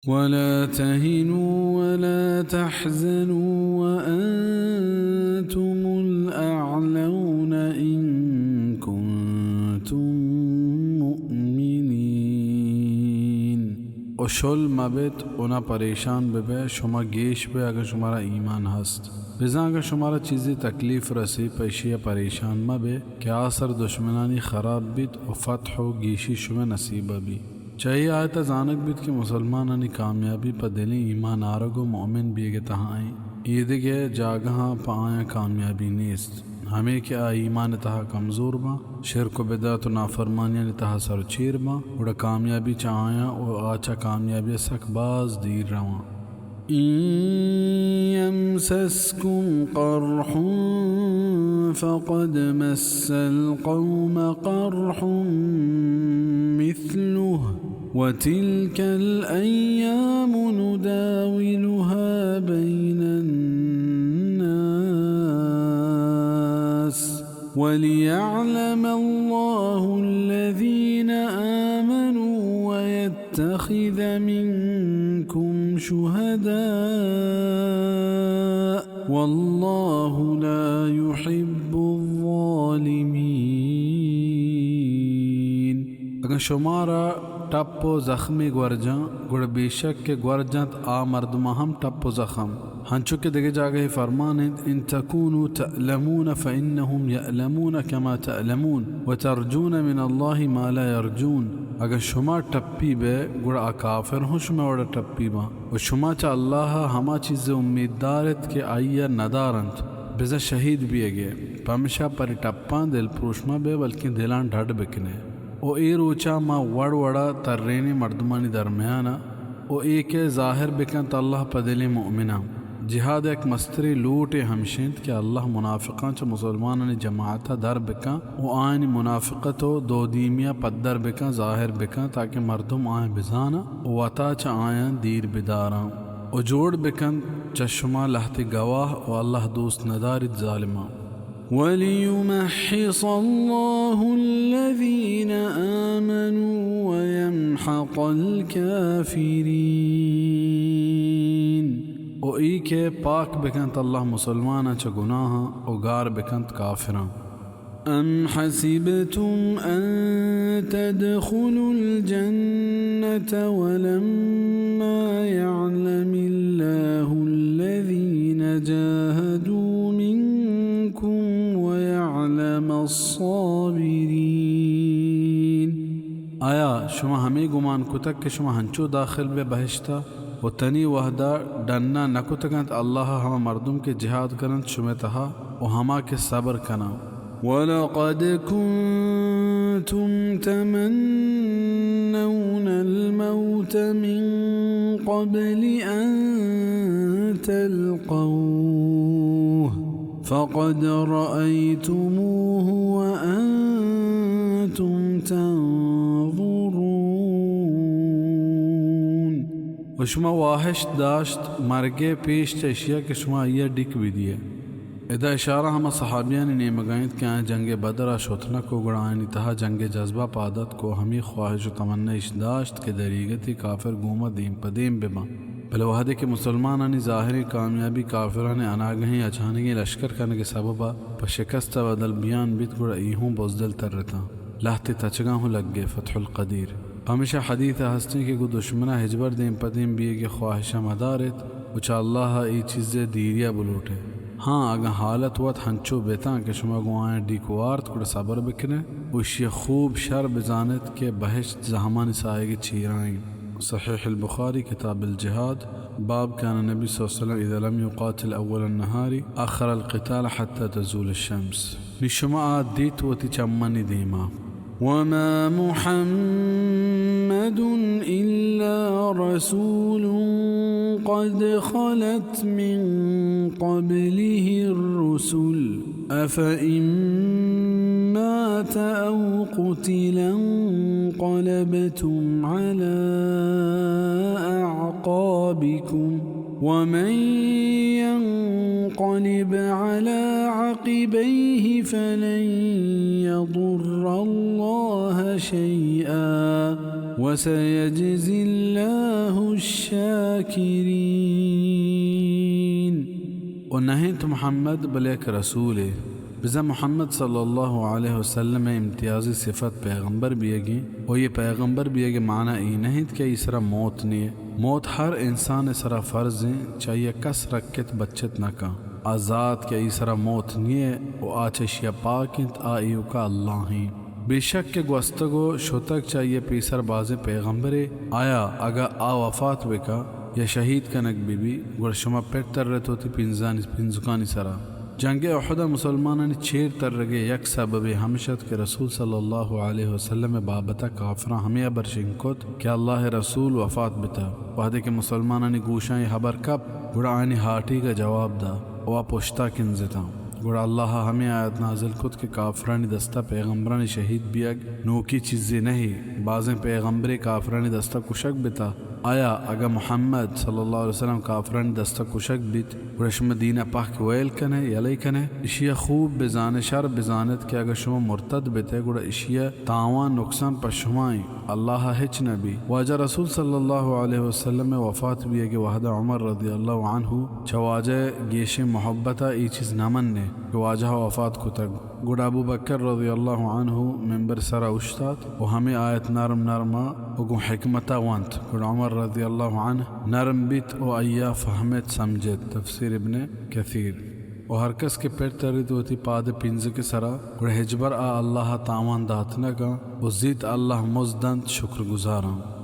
ولا تهنوا ولا تحزنوا وأنتم الأعلون إن كنتم مؤمنين. و شل مبت و نہ پریشان ببے، شما گیش بے اگاں شمارا ایمان ہست. بزاں اگاں شمارا چیزے تکلیف رسی، پہ اشی ء پریشان مبے کہ آسر دشمنانی خراب بیت و فتح و گیشی شمئے نصیب ء بیت. چہ اے آیت ء زانگ بیت کہ مسلمانانی کامیابی پہ دلیں ایمان آرگ و مؤمن بیگ ء تہا انت. ایدگہ جاگہاں پہ آیاں کامیابی نیست. ہمے کہ آ ایمان ء تہا کمزور باں، شرک و بدعت و نافرمانیانی تہا سر و چیر باں، گڑا کامیابی چہ آیاں و آ چہ کامیابی ء سک باز دیر رواں. إن يمسسكم قرح فقد مس القوم قرح مثله وتلك الأيام نداولها بين الناس وليعلم الله الذين آمنوا ويتخذ منكم شهداء والله لا يحب الظالمين. اگاں شمارا ٹپ و زخمے گورجاں، گڑا بے شک کہ گورجنت آ مردماں ہم ٹپ و زخم. ہنچو کہ دگہ جاگہے فرمان انت، إن تكونوا تعلمون فإنهم يعلمون كما تعلمون وترجون من الله ما لا يرجون. اگاں شما ٹپی بے، گڑا آ کافر ہوں شما وڑا ٹپی باں. و شما چہ اللہ ء ہما چیز ء امیت دار ات کہ آئی ء ندارنت، بزاں شہید بیگ ء. پمشا پرے ٹپاں دل پروش مہ بے، بلکیں دلاں ڈڈ بکنے. و اے روچا ما وڑ وڑا ترینیں مردمانی درمیانا و اے کہ ظاہر بکنت اللہ پہ دلیں مؤمناں. جہاد ء یک مستریں لوٹے ہمش انت کہ اللہ منافقاں چہ مسلمانانی جماعت ء در بکن و آیانی منافقت و دودیمی ء پدر بکن، ظاہر بکن، تاکہ مردم آیاں بزاناں و وتا چہ آیاں دیر بداراں و جوڑ بکنت چہ شما لہتے گواہ و اللہ دوست نداریت ظالماں. وليمحص الله الذين آمنوا ويمحق الكافرين. و اے کہ پاک بکنت اللہ مسلماناں چہ گناہاں و گار بکنت کافراں. أم حسبتم أن تدخلوا الجنة ولما يعلم الله الذين جاهدوا منكم ويعلم الصابرين. آیا شما ہمے گمان کتگ کہ شما ہنچو داخل بے بہشتا و تنی وہدا ڈنا نہ کتگ انت اللہ ء ہما مردم کہ جہاد کننت شمئے تہا و ہما کہ صبر کناں؟ ولقد كنتم تمنون الموت من قبل أن تلقوه فقد رأيتموه وأنتم تنظرون. و شما واہشت داشت مرگ ء پیش چہ اشیا کہ شما آئی ء ڈیک بدیئے. ادا اشارہ ہما صحابیانی نیمگا انت کہ آیاں جنگ بدر ء شت نہ کو، گڑا آیانی تہا جنگ ء جذبہ پاد اتک و ہمے خواہش و تمنا اش داشت کہ دریگتے کافر گوما دیم پہ دیم بباں. بلے وہدے کہ مسلمانانی ظاہریں کامیابی کافرانی اناگہیں اچانگیں لشکر کنگ ء سبب ء پہ شکست ء بدل بیان بیت، گڑا اے ہوں بزدل ترتاں. لہتے تچگاں ہوں لگے فتح القدیر. پمیشا حدیث ء ہستیں کہ گوں دشمن ء ہچبر دیم پہ دیم بیگ ء خواہش ء مدار ایت و چہ اللہ ء اے چیز ء دیری ء بلوٹ ئے. ہاں، اگاں حالت وت ہنچو بتاں کہ شما گوں آیاں ڈیک وارت، گڑا صبر بکن ئے و ایشی ء خوب شر بزان ایت کہ بہشت زہمانی ساہگ ء چیرا انت. صحیح البخاری، کتاب الجہاد، باب كان النبي صلى الله عليه وسلم إذا لم يقاتل أول النهار أخر القتال حتى تزول الشمس. نی شما آ دیت وتی چمانی دیما. وما محمد إلا رسول قد خلت من قبله الرسل أفإن مات أو قتل انقلبتم على أعقابكم ومن ينقلب على عقبيه فلن يضر الله شيئا وسيجزي الله الشاكرين۔ و نہ انت محمد بلے یک رسولے۔ بزاں محمد صلی اللہ علیہ وسلم ء امتیازی صفت پیغمبر بیگیں، و یہ پیغمبر بیگ ء معنی ای نہ انت کہ ای سرا موت نیے۔ موت ہر انسان ء سرا فرض انت، چہ آئی ء کس رکت بچت نہ کن۔ آ ذات کہ ای سرا موت نیے و آ چہ اشیا پاک انت، آ ایوکا اللہ ہیں۔ بے شک کہ گوستگ و شتگ چہ آئی ء پیسر بازیں پیغمبرے، آیا اگاں آ وفات بکا یا شہید کنگ بہ بی، گڑا شما پر ترت وتی پنزانی، پنزکانی سرا۔ جنگ احد ء مسلمانانی چیر ترگ ء یک سببے ہمش ات کہ رسول صلی اللہ علیہ وسلم ء بابت ء کافراں ہمے ہبر شنگ کت کہ اللہ ء رسول وفات بتا۔ وہدے کہ مسلمانانی گوشاں اے ہبر کپ، گڑا آیانی ہاٹیگ ء جواب دا و آ پشتا کنزتاں۔ گڑا اللہ ء ہمے آیت نازل کت کہ کافرانی دستا پیغمبرانی شہید بیگ نوکی چیزے نہ ای۔ بازیں پیغمبرے کافرانی دستا کشگ بتا۔ آیا اگاں محمد صلی اللہ علیہ وسلم کافرانی دستا کشگ بیت، گڑا شما دین ء پہک ویل کنے، یلے کنے؟ اشی ء خوب بزانے، شر بزانت کہ اگاں شما مرتد بتے، گڑا اشی ء تاوان نقصان پہ شما ایں، اللہ ء ہچ نہ بی۔ واجہ رسول صلی اللہ علیہ وسلم ء وفات بیگ ء وہد ء عمر رضی اللہ عنہ چہ واجہ ء گیشیں محبت ء اے چیز نہ منے کہ واجہ ء وفات کتگ۔ گڑا ابو بکر رضی اللہ عنہ ممبر سرا اوشتات و ہمے آیت نرم نرما و گوں حکمتا ونت۔ گڑا عمر رضی اللہ عنہ نرم بیت و آئیا فہمت سمجھت۔ تفسیر ابن کثیر۔ و ہر کس کہ پر تریت وتی پاد پینزک سرا، گڑا ہچبر آ اللہ تاوان دات نہ کن و زیت اللہ مزد دنت شکر گزاراں۔